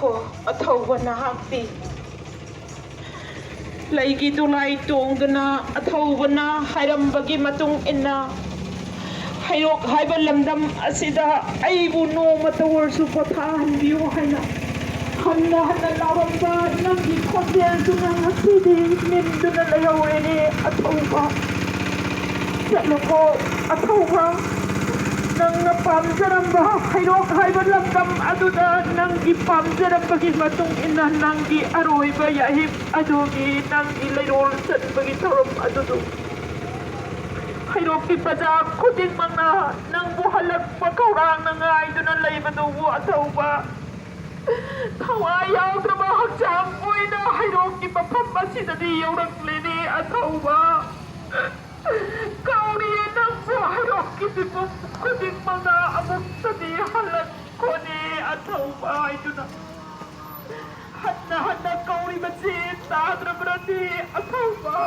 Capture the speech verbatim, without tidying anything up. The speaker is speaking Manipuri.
ꯀꯣ, ꯑꯊꯧꯕ ꯅꯍꯥꯛꯇꯤ ꯂꯩꯒꯤ ꯇꯨꯂꯥꯏ ꯇꯣꯡꯗꯨꯅ ꯑꯊꯧꯕꯅ ꯍꯥꯏꯔꯝꯕꯒꯤ ꯃꯇꯨꯡ ꯏꯟꯅ ꯍꯩꯔꯣꯛ ꯍꯥꯏꯕ ꯂꯝꯗꯝ ꯑꯁꯤꯗ ꯑꯩꯕꯨ ꯅꯣꯡꯃꯇ ꯑꯣꯏꯔꯁꯨ ꯄꯣꯊꯥꯍꯟꯕꯤꯌꯨ ꯍꯥꯏꯅ ꯍꯟꯅ ꯍꯟꯅ ꯂꯥꯎꯔꯝꯕ ꯅꯪꯒꯤ ꯈꯣꯟꯖꯦꯜꯗꯨꯅ ꯉꯁꯤꯗꯤ ꯅꯤꯟꯗꯨꯅ ꯂꯩꯍꯧꯔꯦꯅꯦ ꯑꯊꯧꯕ꯫ ꯆꯠꯂꯣꯀꯣ ꯑꯊꯧꯕ, ꯅꯪꯅ ꯄꯥꯝꯖꯔꯝꯕ ꯍꯩꯔꯣꯛ ꯍꯥꯏꯕ ꯂꯝꯗꯝ ꯑꯗꯨꯗ ꯅꯪꯒꯤ ꯄꯥꯝꯖꯔꯝꯕꯒꯤ ꯃꯇꯨꯡ ꯏꯟꯅ ꯅꯪꯒꯤ ꯑꯔꯣꯏꯕ ꯌꯥꯍꯤꯞ ꯑꯗꯨꯒꯤ ꯅꯪꯒꯤ ꯂꯩꯔꯣꯜ ꯆꯠꯄꯒꯤ ꯊꯧꯔꯝ ꯑꯗꯨꯗꯨ ꯍꯩꯔꯣꯛꯀꯤ ꯄ꯭ꯔꯖꯥ ꯈꯨꯗꯤꯡꯃꯛꯅ ꯅꯪꯕꯨ ꯍꯜꯂꯛꯄ ꯈꯧꯔꯥꯡꯅ ꯉꯥꯏꯗꯨꯅ ꯂꯩꯕꯗꯨꯕꯨ ꯑꯊꯧꯕ꯫ ꯊꯋꯥꯏ ꯌꯥꯎꯗ꯭ꯔꯕ ꯍꯛꯆꯥꯡ ꯑꯣꯏꯅ ꯍꯩꯔꯣꯛꯀꯤ ꯃꯐꯝ ꯑꯁꯤꯗꯗꯤ ꯌꯧꯔꯛꯂꯦꯅꯦ ꯑꯊꯧꯕ꯫ ꯀꯧꯔꯤꯌꯦ ꯅꯪꯕꯨ ꯍꯩꯔꯣꯛꯀꯤ ꯃꯤꯄꯨꯝ ꯈꯨꯗꯤꯡꯃꯛꯅ ꯑꯃꯨꯛꯇꯗꯤ ꯍꯜꯂꯛꯈꯣꯅꯦ ꯑꯊꯧꯕ ꯍꯥꯏꯗꯨꯅ꯫ ꯍꯟꯅ ꯍꯟꯅ ꯀꯧꯔꯤꯕꯁꯤ ꯇꯥꯗ꯭ꯔꯕ꯭ꯔꯅꯦ ꯑꯊꯧꯕ?